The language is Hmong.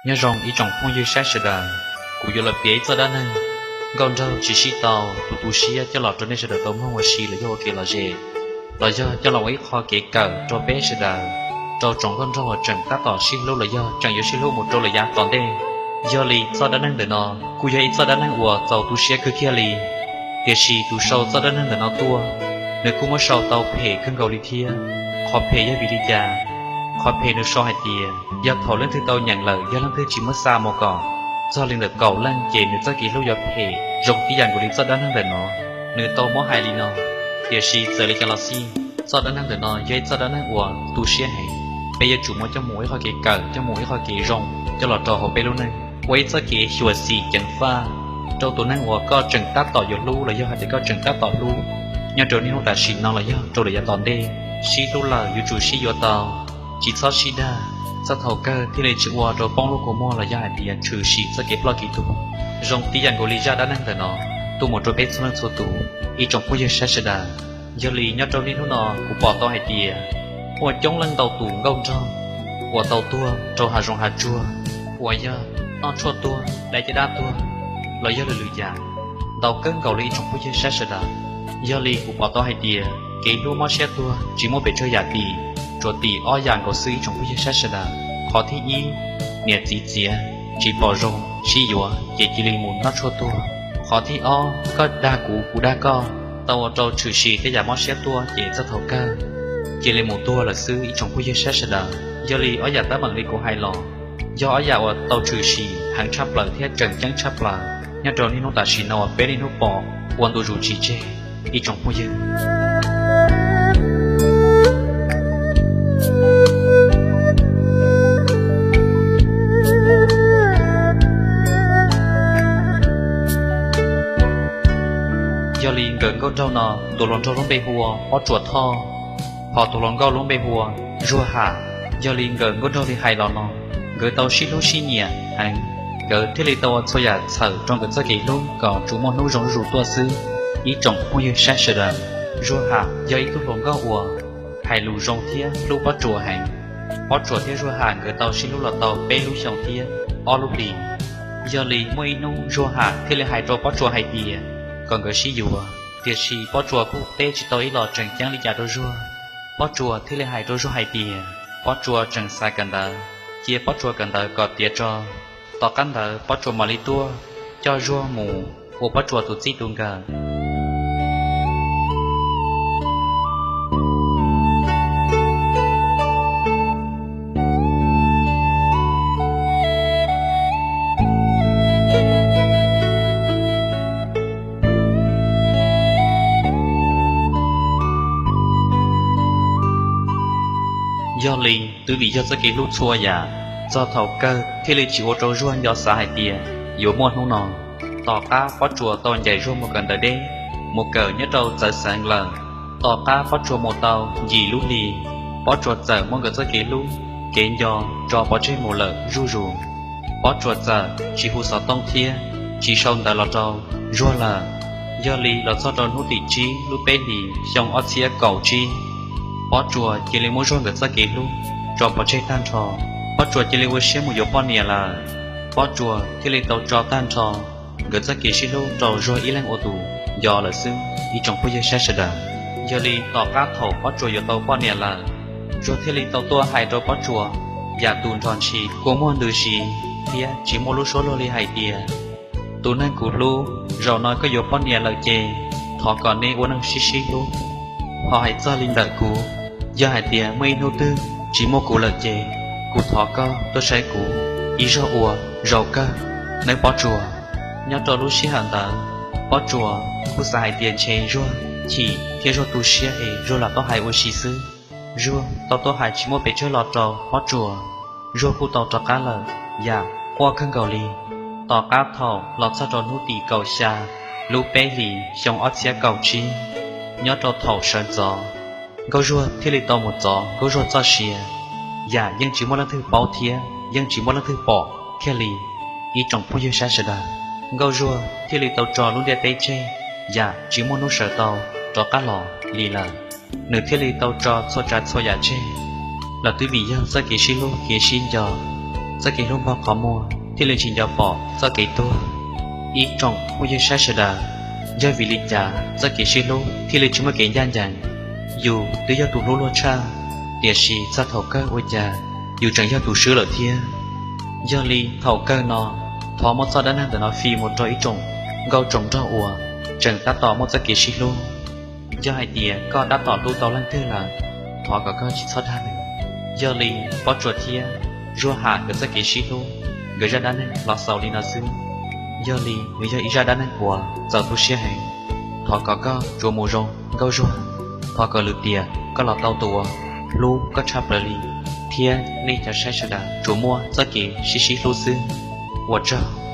Nyob zoo ib tsoom phooj ywg saib sawv daws, kuv yuav los piav ib txoj dab neeg nkauj nraug tsis sib tau, tus tu siab coj los rau nej sawv daws tau mloog ua si los yog ua kev lom zem, los yog coj los ua ib qho kev kawm rau peb sawv daws, rau tsoom nkauj nraug uas tseem tab tom sib hlub los yog tseem yuav sib hlub mus rau lawm yav tom ntej. Yog li txoj dab neeg ntawm no kuj yog ib txoj dab neeg uas txaus tu siab kawg kiag li. Tiam sis tus sau txoj dab neeg ntawm no tuaj, nws kuj muab sau tau phem kawg nkaus li thiab. Qhov phem yog vim li cas? Qhov phem nws sau hais tias yog thaum leej twg tau nyeem lawm yog leej twg tsis muab xa mus kom txog li ntawm kaum leej ces nws txoj kev hlub yuav phem zoo tib yam nkaus li txoj dab neeg ntawm no. Nws tau muab hais li no. Tiam sis txawm li cas los xij, txoj dab neeg ntawm no yog ib txoj dab neeg uas tu siab heev. Peb yuav tsum muab coj mus ua ib qho kev kawm, coj mus ua ib qho kev zoo coj los rau hauv peb lub neej, ua ib txoj kev xyuam xim ceev faj rau tus neeg uas koj tseem tab tom yuav hlub los yog hais tias koj tseem tab tom hlub nyob rau niaj hnub tam sim no los yog rau lawm yav tom ntej. Sib hlub lawm yuav tsum sib yuav tau, tsis txhob sib dag, txog thaum kawg thiaj li tsis ua rau poob lub kua muag los yog hais tias tshwm sim txoj kev ploj kev tuag. Zoo tib yam nkaus li zaj dab neeg ntawm no tuaj mus rau peb txhua leej txhua tus, ib tsoom phooj ywg saib sawv daws. Yog li nyob rau niaj hnub no kuv pom tau hais tias muaj coob leej ntau tus nkauj nraug uas tau tuag rau hav zoov hav tsuag, uas yog noj tshuaj tuag, dai caj dab tuag, los yog lwm lwm yam, ntau kawg nkaus li ib tsoom phooj ywg saib sawv daws. Yog li kuv pom tau hais tias kev hlub mob siab tuag tsis muaj pes tsawg yam tim, tsuas tim ob yam nkaus xwb ib tsoom phooj ywg saib sawv daws. Qhov thib ib, niam txiv txiav tsis pom zoo sib yuav ces cia li mus noj tshuaj tuag. Qhov thib ob, koj dag kuv kuv dag koj, tau ua rau tshwm sim tej yam mob siab tuaj ces txog thaum kawg cia li mus tuag lawm xwb ib tsoom phooj ywg saib sawv daws. Yog li ob yam teeb meem li kuv hais los yog ob yam uas tau tshwm sim heev tshaj plaws thiab tseem ceeb tshaj plaws nyob rau niaj hnub tam sim no uas peb niaj hnub pom ua ntu zus tsis tseg ib tsoom phooj ywg. Yog li nkawm nkauj nraug no tus hluas nraug lub npe hu ua Pob Tsuas Thoj, hos tus hluas nkauj lub npe hu ua Zuag Ham. Yog li nkawm nkauj nraug li hais los no, nkawd tau sib hlub sib nyiam heev, nkawd thiaj li tau ua txhua yam txhawm rau nkawd txoj kev hlub kom tsuas muaj hnub zoo zuj zus tuaj xwb ib tsoom phooj ywg saib sawv daws. Zuag Ham yog ib tug hluas nkauj uas hais lus zoo thiab hlub Pob Tsuas heev. Pob Tsuas thiab Zuag Ham nkawd tau sib hlub los tau peb lub xyoos thiab ob lub hlis. Yog li muaj ib hnub Zuag Ham thiaj li hais rau Pob Tsuas hais tias kom nkawd sib yuav, tiam sis Pob Tsuas kuj teb tsis tau ib los tseem ceeb li cas rau Zuag. Pob Tsuas thiaj li hais rau Zuag hais tias Pob Tsuas tseem xav kawm ntawv, cia Pob Tsuas kawm ntawv kom tiav tso. Tom qab ntawd Pob Tsuas mam li tuaj coj Zuag mus ua Pob Tsuas tus txij tus nkawm. Yog li twb vim yog txoj kev hlub txhua yam, txog thaum kawg thiaj li tsis ua rau Zuag nco xav hais tias yuav muaj hnub no. Tom qab Pob Tsuas tau ncaim Zuag mus kawm ntawv deb, mus kawm nyob rau txawv xeev lawm. Tom qab Pob Tsuas mus tau yim lub hlis, Pob Tsuas txawm muab nkawd txoj kev hlub, kev nco tso pov tseg mus lawm zuj zus. Pob Tsuas txawm tsis hu xov tooj thiab tsis sau ntawv los rau Zuag lawm. Yog li los txog rau hnub tim tsib lub peb hlis xyoo ob txhiab kaum tsib, Pob Tsuas cia li muab Zuag nkawd txoj kev hlub tso pov tseg tag nrho. Pob Tsuas cia li ua siab mus yuav poj niam lawm. Pob Tsuas thiaj li tau tso tag nrho nkawd txoj kev sib hlub rau Zuag ib leeg ua tus nco lawm xwb ib tsoom phooj ywg saib sawv daws. Yog li tom qab thaum Pob Tsuas yuav tau poj niam lawm, Zuag thiaj li tau tuaj hais rau Pob Tsuas yam tus nrog ntshis kua muag ntws si thiab tsis muaj lub suab luag li hais tias, tus neeg kuv hlub, zaum no koj yuav poj niam lawm ces thov kom neb ua neej sib sib hlub. Ho hais txog li ntawm kuv, yog hais tias muaj ib hnub twg tsis muaj kuv lawm ces kuv thov koj tuaj saib kuv ib zaug ua zaum kawg nawb Pob Tsuas. Nyob rau lub sij hawm ntawd, Pob Tsuas kuj xav hais tias ntshe Zuag chim thiab Zuag tu siab es Zuag lam tau hais ua si xwb. Zuag tau tuaj hais tsis muaj pes tsawg los rau Pob Tsuas, Zuag kuj tau rov qab lawm yam quaj kawg nkaus li. Tom qab thaum los txog rau hnub tim kaum xya lub peb hlis xyoo ob txhiab kaum tsib, nyob rau thaum sawv ntxov, Nkauj Zuag thiaj li tau mus txov Nkauj Zuag txoj sia, yam yeej tsis muaj leej twg paub thiab yeej tsis muaj leej twg pom kiag li ib tsoom phooj ywg saib sawv daws. Nkauj Zuag thiaj li tau tso lub ntiaj teb tseg, yam tsis muaj hnub sawv tau rov qab los li lawm. Nws thiaj li tau tso txhua tsav txhua yam tseg, los twb vim yog txoj kev sib hlub kev sib nco. txoj kev hlub npog qhov muag thiaj li tsis nco pom txoj kev tuag. Ib tsoom phooj ywg saib sawv daws, yog vim li cas txoj kev sib hlub thiaj li tsis muaj kev ncaj ncees? Yus twb yog tus hlub luag tshaj, tiam sis txog thaum kawg ua cas yus tseem yog tus swb lawm thiab. Yog li thaum kawg no, thov muab txoj dab neeg ntawm no fij mus rau ib tsoom nkauj tsoom nraug uas tseem tab tom muaj txoj kev sib hlub. Yog hais tias koj tab tom hlub tau leej twg lawm, thov kom koj tsis txhob dag nws. Yog li Pob Tsuas thiab Zuag Ham nkawd txoj kev sib hlub, nkawd zaj dab neeg los xaus li no xwb. Yog li nws yog ib zaj dab neeg uas txaus tu siab heev. Thov kom koj tsuas mus zoo nkauj Zuag. Thov kom lwm tiam koj los tau tus uas hlub koj tshaj plaws li, thiab nej cov saib sawv daws tsuas muaj txoj kev sib sib hlub xwb. Ua tsaug.